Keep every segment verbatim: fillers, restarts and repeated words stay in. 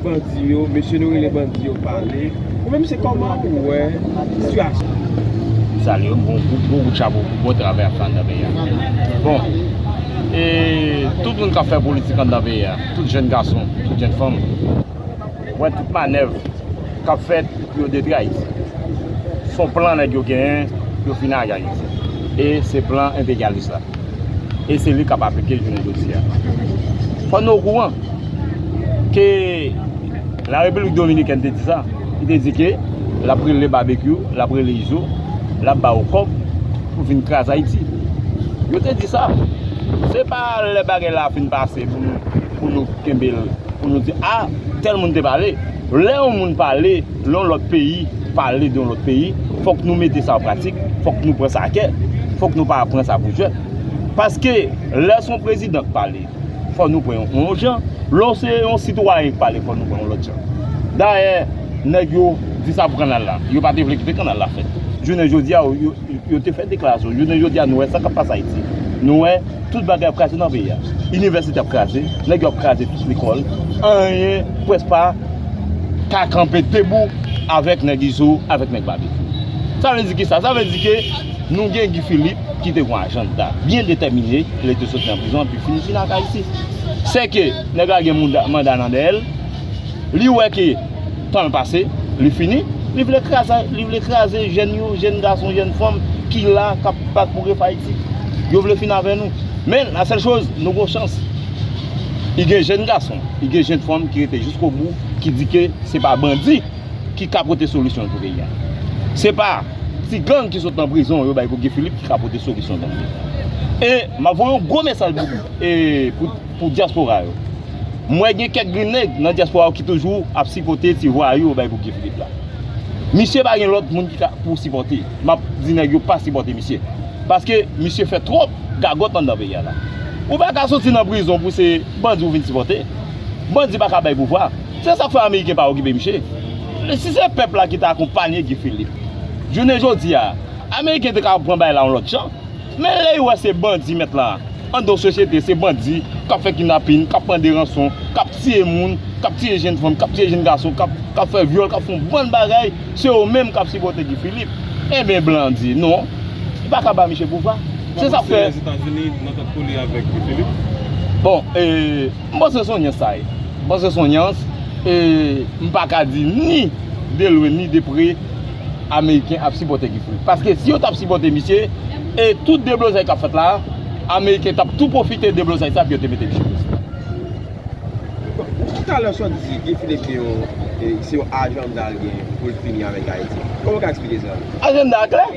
Bandi yo, mesye nou rele bandi yo pale. Ou menm se kòman ou wè sitiyasyon? M salye yo, m bon gwo gwo kout chapo pou bon travay y ap fè anndan peyi a. Bon, e tout moun k ap fè politik anndan peyi a, tout jèn gason, tout jèn fanm, wè tout manèv k ap fèt pou yo detwi Ayiti. Se yon plan nèg yo genyen pou yo fini ak Ayiti. E se plan enperyalis la. E se li k ap aplike jounen jodi a. Fò nou okouran ke la Repiblik Dominikèn te di sa. Li te di ke l ap rele Babekyou, l ap rele Izo, l ap ba yo kòb pou vin kraze Ayiti. Yo te di sa. Se pa lè bagay la fin pase pou nou, pou nou kenbe l, pou nou di, a, tèl moun te pale. Lè yon moun pale, lè yon lòt peyi pale de yon lòt peyi, fòk nou mete sa an pratik, fòk nou pran sa a kè, fòk nou pa pran sa pou jwèt. Paske lè se yon prezidan k pale, fò nou pran yon, yon jan. Lè se yon sitwayen k pale, fò nou pran yon lòt jan. Dayè, nèg yo di sa pou kannal la. Yo pa te vle kite kannal la fèt. Jounen jodi a, yo, yo, yo te fè deklarasyon. Jounen jodi a, nou wè sa k ap pase Ayiti. Nou wè tout bagay ap kraze nan peyi a. Inivèsite ap kraze, nèg yo ap kraze tout lekòl. Anyen, prèske pa ka kanpe debou avèk nèg Izo, avèk nèg Babekyou. Sa vle di ki sa? Sa vle di ke nou gen Guy Philippe ki te gen yon ajanda byen detèmine, lè l te soti nan prizon, epi fini fini ak Ayiti. Sèke nèg la gen mouda, manda nan dèyè l, li wè ke tan l pase, li fini, li vle kraze, li vle kraze jèn yo, jèn gason, jèn fanm ki la, k ap bat pou refè Ayiti. Yo vle fini avè nou. Men, la sèl choz, nou gen chans. I gen jèn gason, i gen jèn fanm ki rete jiskobou, ki di ke se pa bandi ki ka pote solisyon pou peyi a. Se pa ti gang ki sot nan prizon yo bay pou Guy Philippe ki ka pote solisyon nan peyi a. E m ap voye yon gwo mesaj pou, e, pou, pou dyaspora yo. M wè gen kèk grenn nèg nan dyaspora yo ki toujou ap sipòte ti vwayou yo bay pou Guy Philippe la. Misye pa gen lòt moun ki ka pou sipòte. M ap di nèg yo pa sipòte misye. Paske misye fè twòp gagòt anndan peyi a la. Ou pa ka soti nan prizon pou se bandi ou vin sipòte. Bandi pa ka bay pouvwa. Se sa k fè Ameriken pa okipe misye. Si se pèp la ki ta akonpanye Guy Philippe, jounen jodi a, Ameriken te ka pran bagay la yon lòt jan. Men lè yo wè se bandi mèt la, anndan yon sosyete, se bandi k ap fè kidnapin, k ap mande ranson, k ap tiye moun, k ap tiye jèn fanm, k ap tiye jèn gason, k ap, k ap fè vyòl, k ap fè yon bann bagay, se yo menm k ap sipòte Guy Philippe. Enben, blan di non, li pa ka ba misye pouvwa. Se sa k fè. Lèzetazini nan tèt kole avèk Guy Philippe? Bon, e, m panse se yon nyans sa ye. M panse se yon nyans, e, m pa ka di ni de lwen ni de pre Ameriken ap sipòte Guy Philippe. Paske si yo t ap sipòte misye, e tout deblozay k ap fèt la, Ameriken t ap tou pwofite deblozay sa pou yo te mete misye prezidan. Bon, talè sa w di Guy Philippe gen yon, e, se yon ajanda l gen pou l fini avèk Ayiti. Kòman w ka eksplike sa? Ajanda a klè.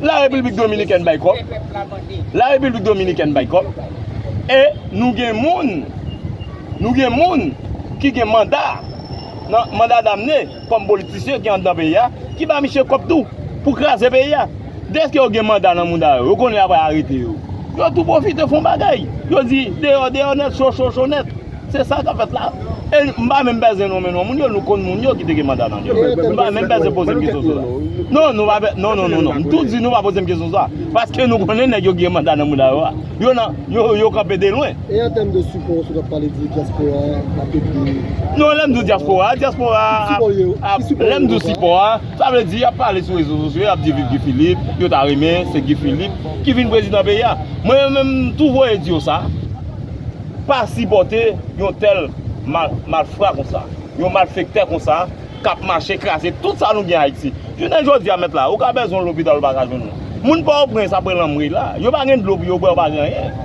La Repiblik Dominikèn bay kòb. La Repiblik Dominikèn bay kòb. E nou gen moun, nou gen moun ki gen manda, nan manda damne kòm politisyen ki anndan peyi a, ki ba misye kòb tou pou kraze peyi a. Dèske yo gen manda nan moun sa yo, yo konnen y ap arete yo. Yo tou pwofite fè yon bagay. Yo di, deyò, deyò nèt, cho, cho, cho nèt. Se sa k ap fèt la. E m pa menm bezwen nonmen non moun yo, nou konn moun yo ki te gen manda nan yo. M pa menm bezwen poze m kesyon sou sa. Non, nou pa be-, non, non, non, non. M tou di nou pa poze m kesyon sou sa. Paske nou konnen nèg yo ki gen manda nan moun sa yo a. Yo nan, yo, yo kanpe de lwen. E an tèm de sipò, si w t ap pale de dyaspora a, la peyi. Non, lè m di dyaspora, dyaspora a, a, lè m di sipò a, sa vle di y ap pale sou rezo sosyo, y ap di viv Guy Philippe, yo ta renmen se Guy Philippe ki vin prezidan peyi a. Mwen menm, m tou voye di yo sa. Pa sipòte yon tèl mal-, malfra konsa, yon malfektè konsa, k ap mache kraze tout sa nou gen Ayiti. Jounen jodi a mèt la, ou ka bezwen yon lopital ou pa ka jwenn youn. Moun Pòtoprens ap rele anmwey la, yo pa gen dlo pou yo bwè, yo pa gen anyen.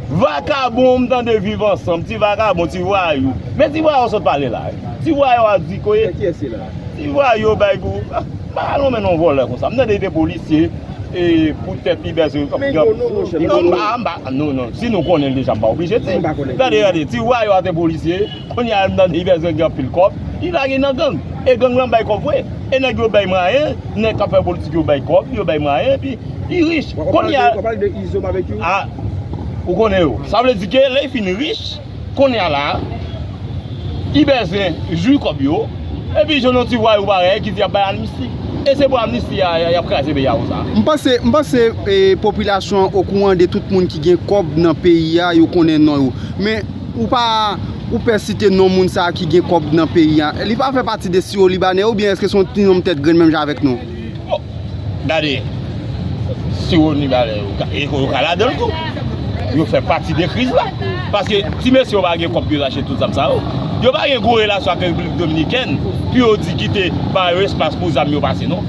Vakabon, m tande Viv Ansanm, ti vakabon, ti vwayou. Men ti vwayou sot pale la. Ti vwayou a di ke, ti vwayou bay pou, ah, pa al nonmen non vòlè konsa. M tande li te polisye, e poutèt li bezwen. Men yo non, monchè, non, non, non, non, si nou konnen l deja, m pa oblije di. Tande, tande, ti vwayou a te polisye, kounye a m tande li bezwen gen anpil kòb, li lage nan gang. E gang lan bay kòb vre. E nèg yo bay mwayen, nèg k ap fè politik yo bay kòb, yo bay mwayen, epi li rich. Kounye a, w ap pale de Izo Babekyou? A, ou konnen yo. Sa vle di ke lè l fin rich, kounye a la, li bezwen jwi kòb yo, epi jwenn yon ti vwayou parèy ki di y ap bay amnisti. E se pou amnisti a, y ap kraze peyi a konsa. M panse, m panse, e, popilasyon an okouran de tout moun ki gen kòb nan peyi a, yo konnen non yo. Men, ou pa, Ou pè site non moun sa a ki gen kòb nan peyi a. Li pa fè pati de siwo libanè oubyen èske se yon ti nonm tèt grenn menm jan avèk nou? Bon, gade, siwo libanè yo ka, yo ka ladan l tou. Yo fè pati de kriz la. Paske ti mesye yo pa gen kòb pou yo achte tout zam sa yo. Yo pa gen gwo relasyon ak Repiblik Dominikèn pou yo di kite ba yo espas pou zam yo pase non.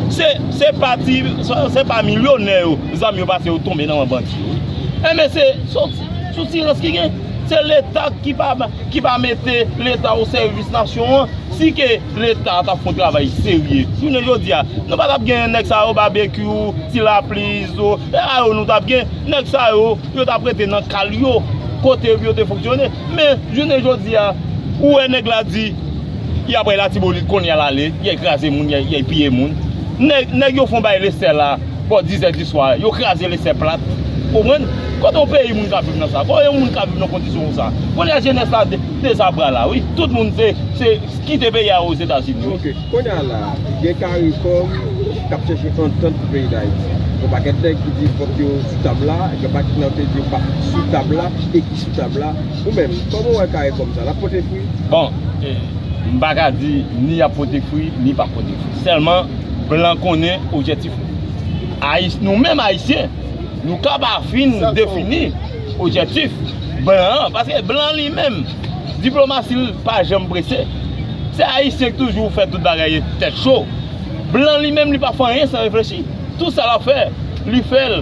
Se, se pa ti, se, se pa milyonè yo zam yo pase yo tonbe nan men bandi yo. Enben se, se, se ti rans ki gen. Se Leta ki pa, ki pa mete Leta o sèvis nasyon an. Si ke Leta t ap fè yon travay serye, jounen jodi a, nou pa t ap gen nèg sa yo, Babekyou, Ti Lapliz, e a yo nou t ap gen. Nèg sa yo, yo t ap rete nan kal yo, kote yo te fonksyone. Men, jounen jodi a, ou wè nèg la di, y ap bay Latibonit kounye a l ale, y al kraze moun, y al, y al piye moun. Nèg, nèg yo fè yon bay Lesè la, bò dizè diswa, yo kraze Lesè plat. Ou konprann? Kote yon peyi moun ka viv nan sa? Kote yon moun ka viv nan kondisyon konsa? Kounye a jenès la de-, dezabra la, wi. Tout moun se, se kite peyi a Ozetazini, wi. Ok, kounye a la, gen CARICOM k ap chèche antant pou peyi Dayiti. Gon pakèt nèg ki di fòk yo sou tab la, gen pakèt nèg ki di yo p ap sou tab la, e ki sou tab la. Ou menm, kòman w wè CARICOM sa? L ap pote fwi? Bon, eh, m pa ka di ni y ap pote fwi, ni pa pote fwi. Sèlman, blan konnen objektif nou. Ayis-, nou menm Ayisyen, nou ka pa fin defini objektif blan an, paske blan li menm, diplomasi l pa janm prese. Se Ayisyen ki toujou fè tout bagay tèt cho. Blan li menm, li pa fè anyen san reflechi. Tout sa l ap fè, li fè l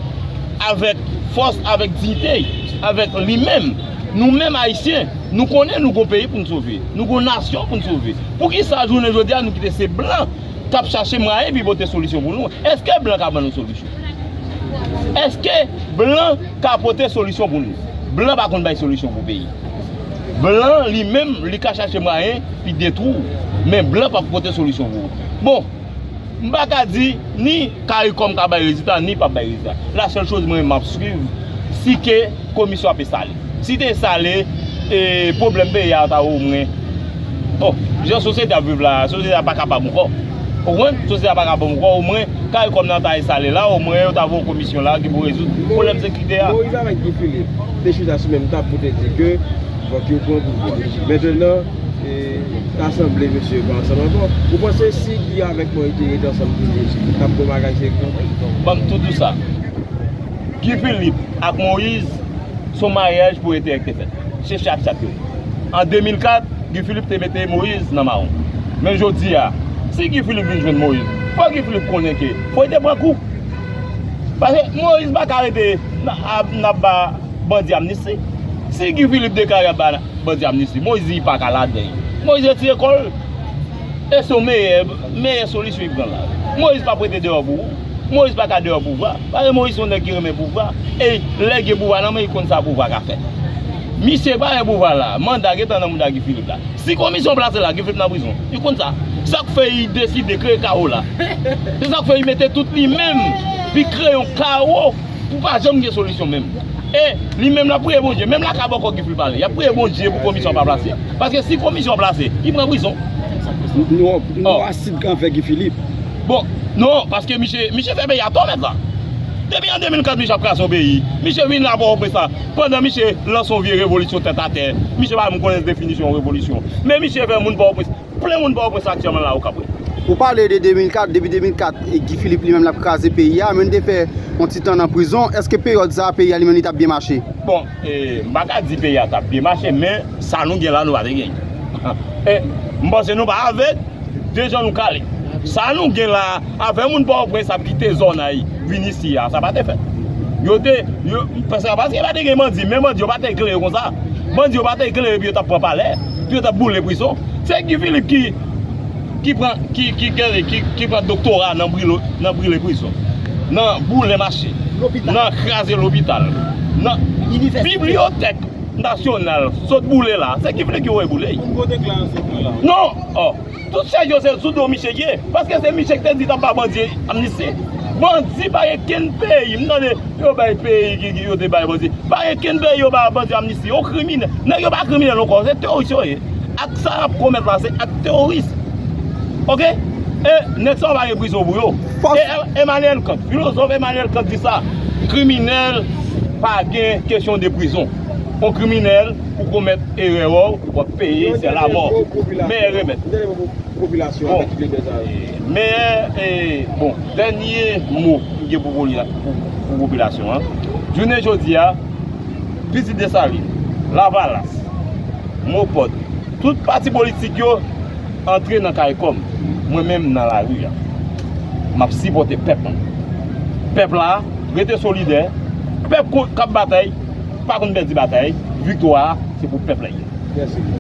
avèk fòs, avèk diyite, avèk li menm. Nou menm Ayisyen, nou konnen nou gon peyi pou n sove. Nou gon nasyon pou n sove. Poukisa jounen jodi a nou kite se blan k ap chache mwayen pou pote solisyon pou nou? Èske blan ka ban nou solisyon? Èske blan ka pote solisyon pou nou? Blan pa konn bay solisyon pou peyi. Blan li menm, li ka chache mwayen pou detwi w. Men blan p ap pote solisyon pou ou. Bon, m pa ka di ni CARICOM ka bay rezilta, ni p ap bay rezilta. La sèl choz mwen m ap swiv, si ke komisyon ap enstale. Si te enstale, e, pwoblèm peyi a ta omwen. Bon, jan sosyete ap viv la, sosyete a pa kapab ankò. Ou konprann? Sosyete a pa kapab ankò, omwen, CARICOM nan ta enstale la, omwen yo ta voye yon komisyon la ki pou rezoud pwoblèm sekirite a. Moïse avèk Guy Philippe te chita sou menm tab pou te di ke fòk yo pran pouvwa. Mentenan, e, ta sanble mesye yo pa ansanm ankò. Ou panse si Guy avèk Moïse te rete ansanm toujou, t ap gon bagay serye? Ban m tou di w sa. Guy Philippe ak Moïse, se yon maryaj pou entèlèk te fèt. Se chat chat yo ye. An de mil kat, Guy Philippe te mete Moïse nan mawon. Men jodi a, si Guy Philippe vin jwenn Moïse, fò Guy Philippe konnen ke fò li te pran kou. Paske Moïse pa ka rete n ap, n ap ba bandi amnisti. Si Guy Philippe deklare y ap ba bandi amnisti, Moïse di li pa ka ladan. Moïse retire kò l. E se yon meyè, meyè solisyon li pran la. Moïse p ap rete deyò pou ou. Moïse pa ka deyò pouvwa. Paske Moïse se yon nèg ki renmen pouvwa. E lè gen pouvwa nan men, li konn sa pouvwa ka fè. Misye pa gen pouvwa la. Manda gentan nan mouda Guy Philippe la. Si komisyon plase la, Guy Philippe nan prizon. Li konn sa. Sa k fè li deside kreye kawo la. Se sa k fè li mete tout li menm pou kreye yon kawo pou pa janm gen solisyon menm. E li menm l ap priye Bondye. Menm lakay bòkò Guy Philippe ale, y ap priye Bondye pou komisyon pa plase. Paske si komisyon plase, li pran prizon. Nou, nou asid anvè Guy Philippe. Bon, non, paske misye, misye fè peyi a tò mèt la. Depi an de mil kat misye ap kraze yon peyi. Misye vin la Pòtoprens la. Pandan misye lanse yon vye revolisyon tèt atè. Misye pa menm konnen definisyon yon revolisyon. Men misye fè moun Pòtoprens, plen moun Pòtoprens aktyèlman la okap wi. Ou pale de de mil kat, depi de mil kat, e Guy Philippe li menm l ap kraze peyi a, men li te fè yon ti tan nan prizon. Èske peryòd sa a, peyi a li menm li t ap byen mache? Bon, e, m pa ka di peyi a t ap byen mache, men sa nou gen la, nou pa te gen. E, m panse nou pa avèg, de jan nou kale. Sa nou gen la, avè moun Pòtoprens ap kite zòn ay vin isi a, sa pa te fèt. Yo te, yo, paske, paske pa te gen bandi, men bandi yo pa te klere konsa. Bandi yo pa te klere epi yo t ap pran palè, epi yo t ap boule prizon. Se Guy Philippe ki, ki pran, ki, ki, ki, ki, ki pran doktora nan brile, nan brile prizon, nan boule mache, nan kraze lopital, nan bibliyotèk nasyonal sot boule la. Se Guy Philippe ki voye boule. Non, oh. Tout chaj yo se sou do misye ye. Paske se misye ki te di t ap ba bandi amnisti. Bandi pa gen kenn peyi. M tande yo bay peyi ki, ki yo te bay bandi. Pa gen kenn peyi yo ba bandi amnisti. Yo kriminèl. Nèg yo pa kriminèl ankò. Se teworis yo ye. Ak sa y ap komèt la, se ak teworis. Oke? E nèg sa yo pa gen prizon pou yo. E Emmanuel Kant, filozòf Emmanuel Kant di sa. Kriminèl pa gen kesyon de prizon. Yon kriminèl, ou komèt erè w, w ap peye, se lamò. Men remèt. Bon. Men, e, bon, dènye mo m gen pou, pou, pou popilasyon an. Jounen jodi a, Pitit Desalin, Lavalas, Mopòd, tout pati politik yo antre nan kay kòm. Mwen menm nan lari a. M ap sipòte pèp mwen. Pèp la, rete solidè. Pèp ko-, k ap batay, pa konn pèdi batay. Viktwa a, se pou pèp la ye. Mèsi.